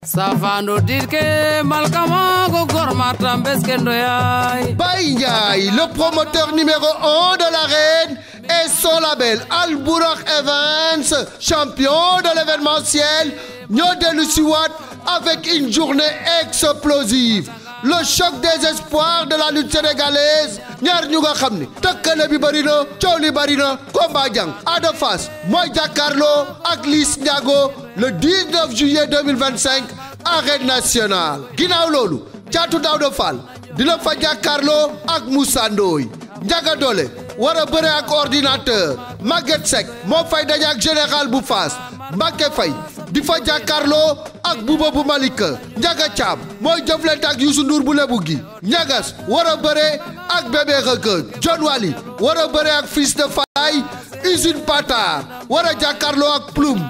Safando dirke malkama go gormata mbeskendo yay. Baye Ndiaye, le promoteur numéro 1 de l'arène, et son label Al Bourakh Events, champion de l'événementiel, ñoo dellu si waat avec une journée explosive. Le choc des espoirs de la lutte sénégalaise, ñaar ñu nga xam ni tëkkale bi bëri na coow li bëri na combat jàng Ada Fass mooy jàkkaarloo ak Liss Ndiago le 19 juillet 2025 arène nationale. Ginnaaw loolu Caatu Daouda Fall dina fa jàkkaarloo ak Moussa Ndoye. Ndiaga Dolé war a bëre ak ordinateur. Maguette Seck moo fay daje ak général bu Fass. Mbacké Faye di fa jàkkaarloo ak Bouba bu Malika. Ndiaga Thiam mooy jëflante ak Youssou Ndour bu Lebu gi. Ñagas war a bëre ak Bébé Reug. John Wally war a bëre ak Fils de Faye. Usine Patar war a jàkkaarloo ak Ploum.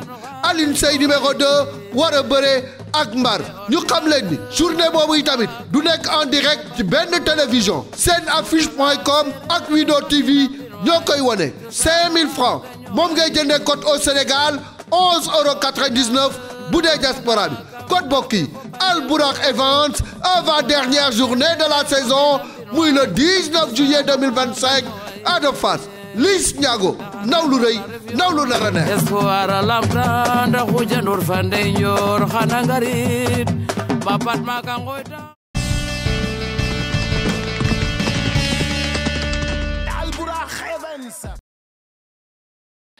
Aline Sey numéro 2 war a bëre ak Mbar. ñu xam leen ni journée boobu tamit du nekk en direct ci benn télévision. Senaffiche.com ak Wido TV ñoo koy wone 5000 francs moom ngay jëndee code au Sénégal 11,99 € bu dee diaspora bi. code bokk yi Al Bourakh Events avant-dernière journée de la saison muy le 19 juillet 2025 Ada Fass Liss Ndiago ndaw lu rëy ndaw lu nar a neex. Espoir lamta ndax xujandur fande njoor xana ngarit bapat maka ngoyta. Al Bourakh Events.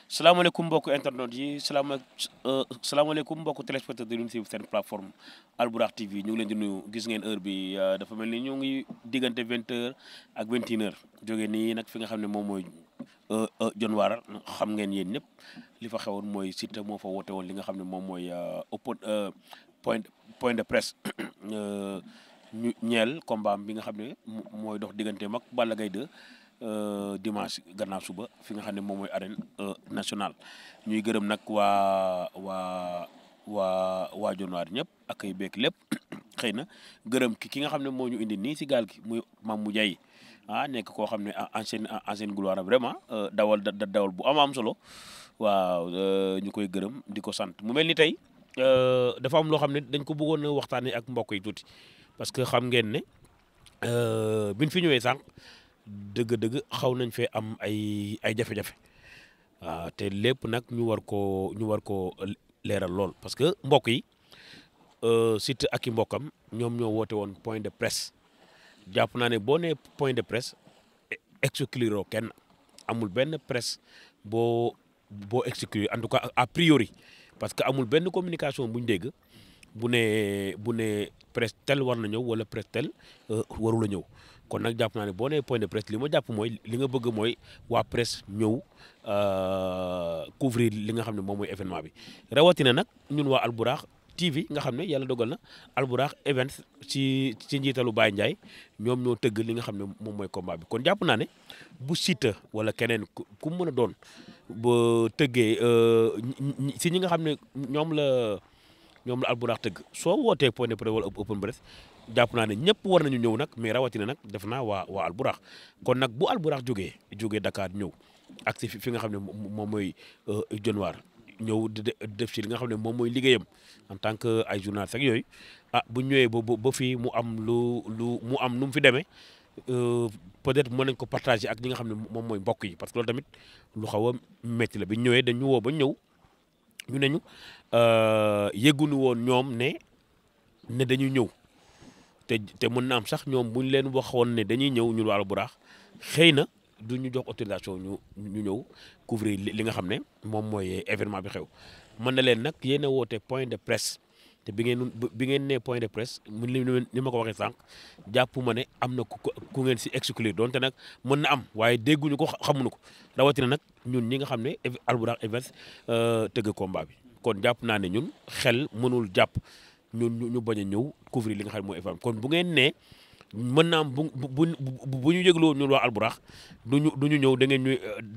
salaamaaleykum mbokku internet yi salaamaaleykum mbokku téléspectateurs yi ñu suivre seen plateforme Al Bourakh TV ñu ngi leen di nuyu. gis ngeen heure bi dafa mel ni ñu ngi diggante 20h ak 21h jógee nii nag fi nga xam ne moom mooy John Warar xam ngeen yéen ñëpp li fa xewoon mooy Siteu moo fa woote woon li nga xam ne moom mooy point de presse ñu ñeel combat bi nga xam ne mooy dox diggante mag Balla Gaye 2 dimanche gannaaw suba fi nga xam ne moom mooy arène nationale. ñuy gërëm nag waa John Warar ñëpp ak ay beek lépp xëy na gërëm ki nga xam ne moo ñu indi nii si gaal gi muy Mamou Ndiaye nekk koo xam ne ancienne gloire vraiment dawal bu am solo waaw ñu koy gërëm di ko sant. mu mel ni tey dafa am loo xam ne dañ ko bëggoon a waxtaanee ak mbokk yi tuuti parce que xam ngeen ne biñ fi ñëwee sànq dëgg-dëgg xaw nañ fee am ay jafe-jafe waaw te lépp nag ñu war koo leeral lool parce que mbokk yi Siteu ak i mbokkam ñoom ñoo woote woon point de presse. jàpp naa ne boo nee point de presse exclure kenn amul benn presse boo exclure en tout cas a priori parce que amul benn communication bu ñu dégg bu ne presse tel war na ñëw wala presse tel warul a ñëw kon nag jàpp naa ne boo nee point de presse li ma jàpp mooy li nga bëgg mooy waa presse ñëw couvrir li nga xam ne moom mooy événement bi rawatina nag ñun waa Al Bourakh TV nga xam ne yàlla dogal na Al Bourakh Events ci njiitalu Baye Ndiaye ñoom ñoo tëgg li nga xam ne moom mooy combat bi kon jàpp naa ne bu Siteu wala keneen ku mën a doon ba tëggee si ñi nga xam ne ñoom la Al Bourakh tëgg soo wootee point de presse wala open presse jàpp naa ne ñëpp war nañu ñëw nag mais rawatina nag def naa waa Al Bourakh kon nag bu Al Bourakh jógee Dakar ñëw ak si fi nga xam ne moom mooy John Warar ñëw def ci li nga xam ne moom mooy liggéeyam en tant que ay journaliste ak yooyu bu ñëwee ba fii mu am nu mu fi demee peut-être mën nañ ko partager ak ñi nga xam ne moom mooy mbokk yi parce que loolu tamit lu xaw a métti la bi ñëwee dañu woo ba ñëw ñu ne ñu yëgguñu woon ñoom ne dañuy ñëw te mën na am sax ñoom buñ leen waxoon ne dañuy ñëw ñun waa Al Bourakh xëy na du ñu jox autorisation ñu ñëw couvrir li nga xam ne moom mooy événement bi xew mën na leen nag yéen a woote point de presse te bi ngeen nee point de presse ni ma ko waxee sànq jàpp ma ne am na ku ngeen si exclure donte nag mën na am waaye dégguñu ko xamuñu ko rawatina nag ñun ñi nga xam ne Al Bourakh Events tëgg combat bi kon jàpp naa ne ñun xel mënul jàpp ñu bañ a ñëw couvrir li nga xam ne mooy événement kon bu ngeen nee mën naa am bu ñu yëgloo ñun waa Al Bourakh du ñu ñëw da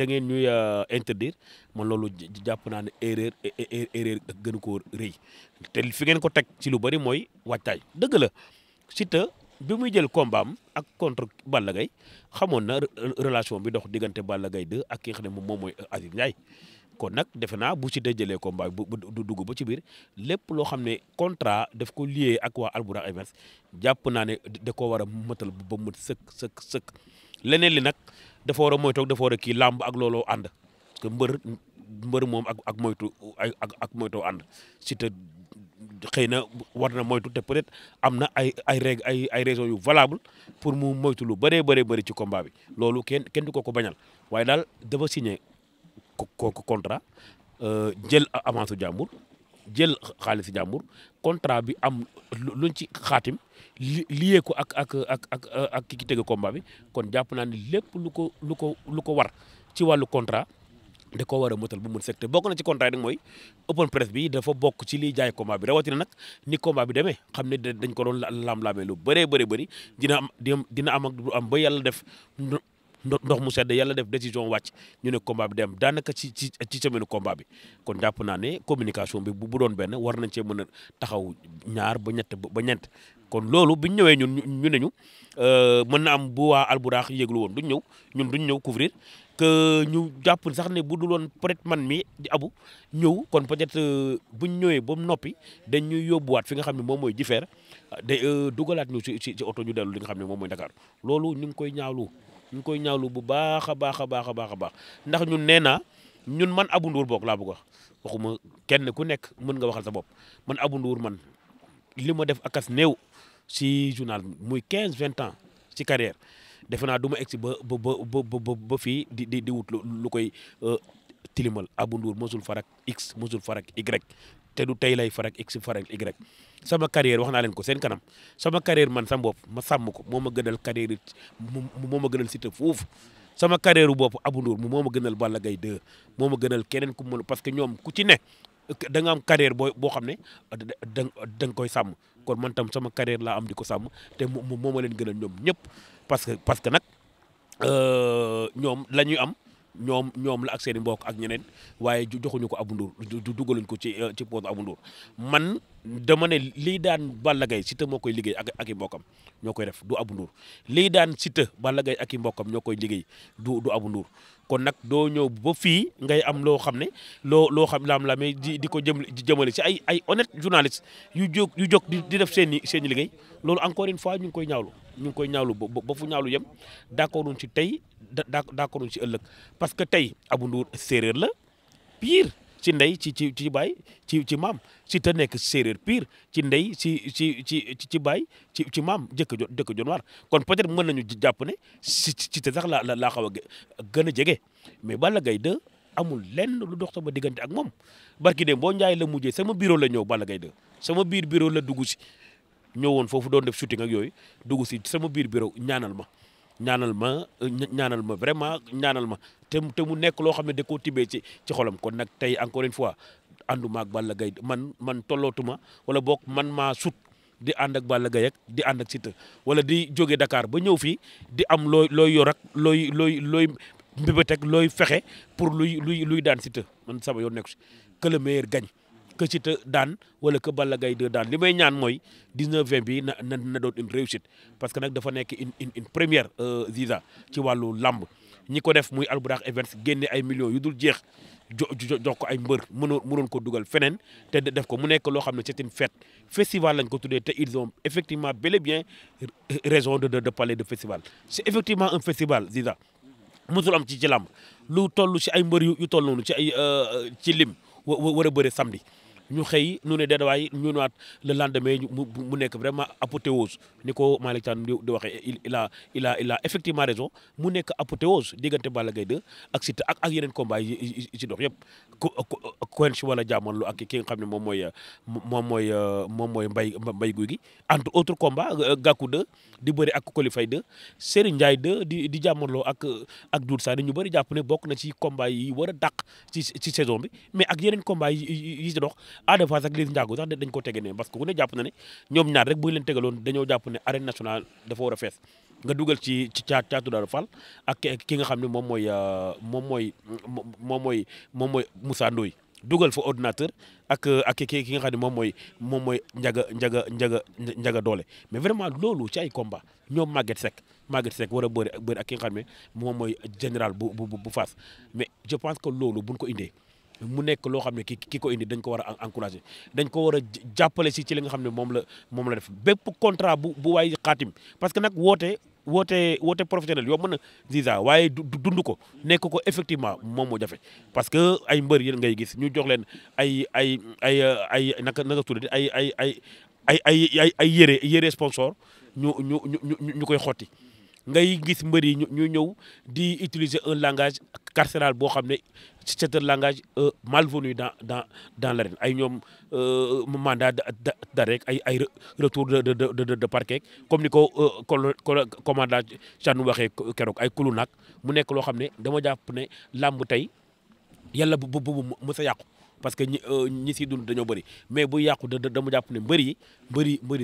ngeen ñuy interdire man loolu jàpp naa ne erreur gënu koo rëy te fi ngeen ko teg ci lu bari mooy waajtaay dëgg la Siteu bi muy jël combat am ak contre Balla Gaye xamoon na relation bi dox diggante Balla Gaye 2 ak ki nga xam ne moom mooy Aziz Ndiaye kon nag defe naa bu ci jëlee combat bu dugg ba ci biir lépp loo xam ne contrat daf ko lié ak waa Albourakh Events jàpp naa ne da koo war a mëtal ba mu sëkk leneen li nag dafa war a moytu dafa war a kii làmb ak looloo ànd parce que mbër moom ak moytu ak moytoo ànd Siteu xëy na war na moytu te peut-être am na ay raisons yu valable pour mu moytu lu bëree ci combat bi loolu kenn du ko bañal waaye daal dafa signé ko contrat jël avance jàmbur jël xaalis jàmbur contrat bi am luñ ci xaatim lié ko ak ki tëgg combat bi kon jàpp naa ni lépp lu ko war ci wàllu contrat da ko war a motal bu mun secteur bokk na ci contrat yi nag mooy open press bi dafa bokk ci liy jaay combat bi rawatina nag ni combat bi demee xam ne dañ ko doon laam-laamee lu bëri dina am ak du am ba yàlla def ndox mu sedd yàlla def décision wàcc ñu ne combat bi dem daanaka ci semaine combat bi kon jàpp naa ne communication bi bu doon benn war nañ cee mën a taxaw ñaar ba ñett kon loolu biñ ñëwee ñu ne ñu mën na am bu waa Albourakh yëglu woon duñ ñëw couvrir que ñu jàpp sax ne bu dul woon peut-être man mi di abu ñëw kon peut-être buñ ñëwee ba noppi dañ ñuy yóbbuwaat fi nga xam ne moom mooy jifeer de dugalaat ñu ci oto ñu dellu li nga xam ne moom mooy Dakar loolu ñu ngi koy ñaawlu bu baax a baax ndax ñun nee naa ñun man Abou Ndour boog laa bëgg wax waxuma kenn ku nekk mën nga waxal sa bopp man Abou Ndour man li ma def akas néew si journal muy 15-20 ans ci carrière defe naa du ma egsi ba fii di wut lu koy tilimal Abou Ndour mosul farak x mosul farak y te du tey lay farak x farak y sama carrière wax naa leen ko seen kanam sama carrière man sama bopp ma sàmm ko moo ma gënal carrière moo ma gënal Siteu foofu sama carrière bopp Abou Ndour moo ma gënal Balla Gaye 2 moo ma gënal keneen ku mën parce que ñoom ku ci ne da nga am carrière boo xam ne da nga koy sàmm kon man tam sama carrière laa am di ko sàmm te moo ma leen gënal ñoom ñëpp parce que nag ñoom la ñuy am ñoom la ak seen i mbokk ak ñeneen waaye joxuñu ko Abou Ndour dugaluñ ko ci poste Abou Ndour man dama ne lii daan Balla Gaye Siteu moo koy liggéey ak i mbokkam ñoo koy def du Abou Ndour lii daan Siteu Balla Gaye ak i mbokkam ñoo koy liggéey du Abou Ndour kon nag doo ñëw ba fii ngay am loo xam ne loo xam laam-laamee di ko jëmale si ay honnête journaliste yu jóg di def seen i liggéey loolu encore une fois ñu ngi koy ñaawlu ba fu ñaawlu yem d'accorduñ ci tey d'accorduñ ci ëllëg parce que tey Abou Ndour séeréer la pire ci ndey ci baay ci maam Siteu nekk séeréer pire ci ndey ci baay ci maam jëkk jon war kon peut-être mën nañu jàpp ne Siteu sax laa xaw a gën a jege mais Balla Gaye 2 amul lenn lu dox sama diggante ak moom barki dem boo njaay la mujjee sama bureau la ñëw Balla Gaye 2 sama biir bureau la dugg si ñëwoon foofu doon def shooting ak yooyu dugg si sama biir bureau ñaanal ma vraiment ñaanal ma te mu nekk loo xam ne da koo tibbee ci xolam kon nag tey encore une fois ànduma ak Balla Gaye man tollootuma wala boog man maa sut di ànd ak Balla Gaye ak di ànd ak Siteu wala di jóge Dakar ba ñëw fii di am looy yor ak looy mbébét ak looy fexe pour luy daan Siteu man sama yoon nekku si que le meilleur gagne que Siteu daan wala que Balla Gaye 2 daan li may ñaan mooy 19-20 bi na doon une réussite parce que nag dafa nekk une première visa ci wàllu lamb ñi ko def muy Albourakh Events génne ay millions yu dul jeex jox ko ay mbër mënoon ko dugal feneen te def ko mu nekk loo xam ne c'est une fête festival lañ ko tuddee te ils ont effectivement bel et bien raison de parler de festival c'est effectivement un festival visa mosul am ci lamb lu toll ci ay mbër yu toll noonu ci ay ci lim war a bëre samedi ñu xëy nu ne déedwaay ñu ñëwaat le lendemain mu nekk vraiment apothéose ni ko Malick Thiam di waxee il a effectivement raison mu nekk apothéose diggante Balla Gaye 2 ak Siteu ak yeneen combat yi ci dox yëpp Quench wala jaamoon ak ki nga xam ne moom mooy mbay guy gi entre autres combats Gakou 2 di bëri ak Coly Faye 2 Serigne Ndiaye 2 di jaamoonloo ak Doudou Sané ñu bëri jàpp ne bokk na ci combat yi war a dàq ci saison bi mais ak yeneen combat yi ci dox Ada Fass ak Liss Ndiago sax dañ ko tege ne parce que ku ne jàpp na ne ñoom ñaar rek bu ñu leen tegaloon dañoo jàpp ne arène nationale dafa war a fees nga dugal ci caatu Daara Fall ak ki nga xam ne moom mooy Moussa Ndoye dugal fa ordinateur ak ki nga xam ne moom mooy njaga doole mais vraiment loolu ci ay combat ñoom Maguette Seck war a bëri ak ki nga xam ne moom mooy général bu Fass mais je pense que loolu buñ ko indee mu nekk loo xam ne ki ko indi dañ ko war a encourager dañ ko war a jàppale si ci li nga xam ne moom la def bépp contrat bu waay xaatim parce que nag woote professionnel yomb na Ziza waaye dund ko nekk ko effectivement moom moo jafe parce que ay mbër yi ngay gis ñu jox leen ay naka tuddati ay yére sponsor ñu koy xotti ngay gis mbër yi ñu ñëw di utiliser un langage carcéral boo xam ne c'est un langage malvenu dans l'arène ay ñoom mandat d'arrêt ay retour de parquet comme ni ko commandant Thianou waxee keroog ay kulu nag mu nekk loo xam ne dama jàpp ne làmb tey yàlla bu mës a yàqu parce que ñi si dund dañoo bëri mais bu yàqu dama jàpp ne mbëri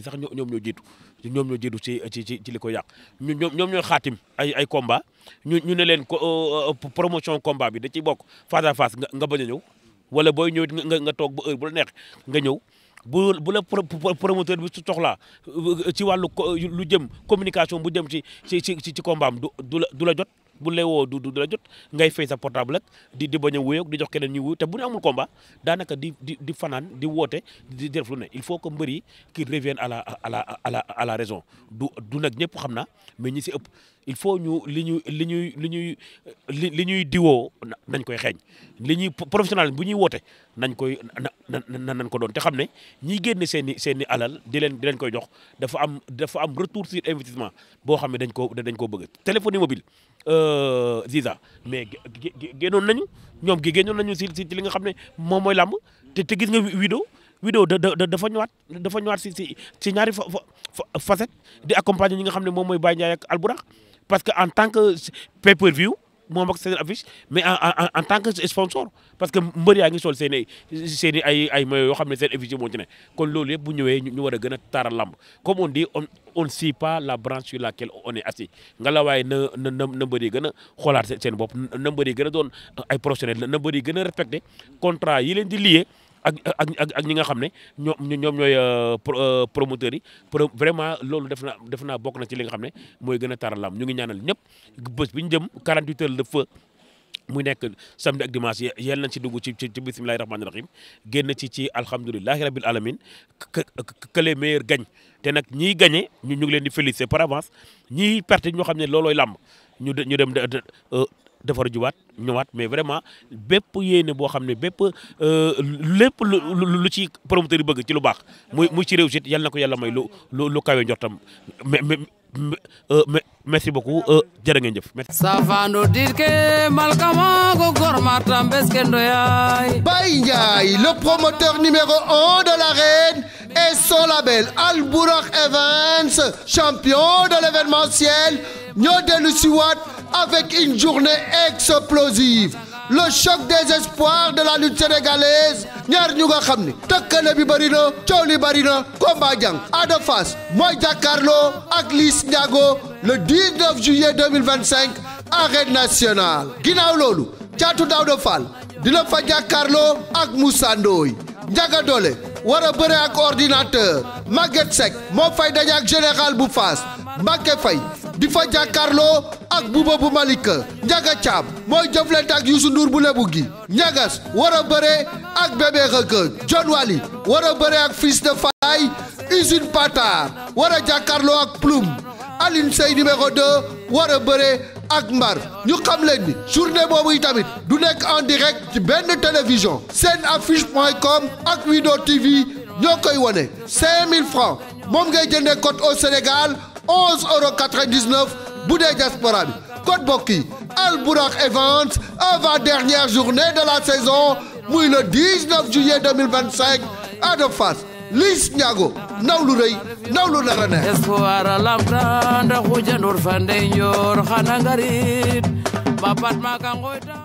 sax ñoom ñoo jiitu ci li ko yàq ñoom ñooy xaatim ay combat ñu ne leen promotion combat bi da ciy bokk face à face nga bañ a ñëw wala booy ñëw nga toog ba heure bu la neex nga ñëw bu la promoteur bi su soxlaa ci wàllu lu jëm communication bu jëm ci combat am du la jot bu lay woo du la jot ngay fay sa portable ak di bañ a wéyoog di jox keneen ñuy wuyu te bu ñu amul combat daanaka di fanaan di woote di def lu ne il faut que mbër yi qui reviennent à la raison du nag ñëpp xam naa mais ñi si ëpp il faut ñu li ñuy diwoo nañ koy xeeñ li ñuy professionnel bu ñuy woote nañ ko doon te xam ne ñiy génne seen i alal di leen koy jox dafa am retour sur investissement boo xam ne dañ koo bëgg téléphonie mobile Ziza mais génnoon nañu ñoom génnoon nañu si li nga xam ne moom mooy làmb te gis nga vidéo dafa ñëwaat si ñaari facette di accompagner ñi nga xam ne moom mooy Baye Ndiaye ak Albourakh parce que en tant que pay-per-view moom ak seen affiche mais en tant que sponsor parce que mbër yaa ngi sol seen i ay maillot yoo xam ne seen affiche moo ci ne kon loolu yëpp bu ñëwee ñu war a gën a taaral lamb comme on dit on ne suit pas la branche sur laquelle on est assis nga la waaye na mbër yi gën a xoolaat seen bopp na mbër yi gën a doon ay professionnels na mbër yi gën a respecté contrat yi leen di lié ak ñi nga xam ne ñoom ñooy promoteurs yi vraiment loolu def naa bokk na ci li nga xam ne mooy gën a taral lam ñu ngi ñaanal ñëpp bés bi ñu jëm 48 heures de feu muy nekk samedi ak dimanche yal nañ ci dugg ci bismillahi rahmaani rahim génn ci alhamdulilahi rabil alamin que les meilleurs gagnent te nag ñiy gagné ñu ngi leen di féliciter par avance ñiy perte ñoo xam ne loolooy làmb ñu dem defar juwaat ñëwaat mais vraiment bépp yéene boo xam ne bépp lépp lu ci promoteur yi bëgg ci lu baax muy ci réussite yal na ko yàlla may lu kawe njortam merci beaucoup jërë ngeen jëf. Safando dirke malkama go gormata mbeskendo yaay. Baye Ndiaye, le promoteur numéro 1 de l'arène et son label Albourakh Events, champion de l'événementiel, ñoo dellu si waat avec une journée explosive. Le choc des espoirs de la lutte sénégalaise ñaar ñu nga xam ni tëkkale bi bëri na coow li bëri na combat jàng Ada Fass mooy jàkkaarloo ak Liss Ndiago le 19 juillet 2025 arène nationale. ginnaaw loolu Thiatou Daouda Fall dina fa jàkkaarloo ak Moussa Ndoye. Ndiaga Dolé war a bëre ak ordinateur. Maguette Seck moo fay daje ak général bu Fass. Mbacké Faye di fa jàkkaarloo ak Bouba bu Malika. Ndiaga Thiam mooy jëflante ak Youssou Ndour bu Lebu gi. Ñagas war a bëre ak Bébé Reug. John Wally war a bëre ak Fils de Faye. Usine Patar war a jàkkaarloo ak Ploum. Aline Sey numéro 2 war a bëre ak Mbar. ñu xam leen ni journée boobu yi tamit du nekk en direct ci benn télévision. Senaffiche.com ak Wido TV ñoo koy wone 5000 francs moom ngay jëndee code au Sénégal 11,99 € bu dee diaspora bi code bokk yi Albourakh Events avant-dernière journée de la saison muy le 19 juillet 2025 Ada Fass Liss Ndiago ndaw lu rëy ndaw lu nar a neex. Espoir a lamta ndax xuja ndur fa ndey njoor xana ngarit bapat ma ka ngoyta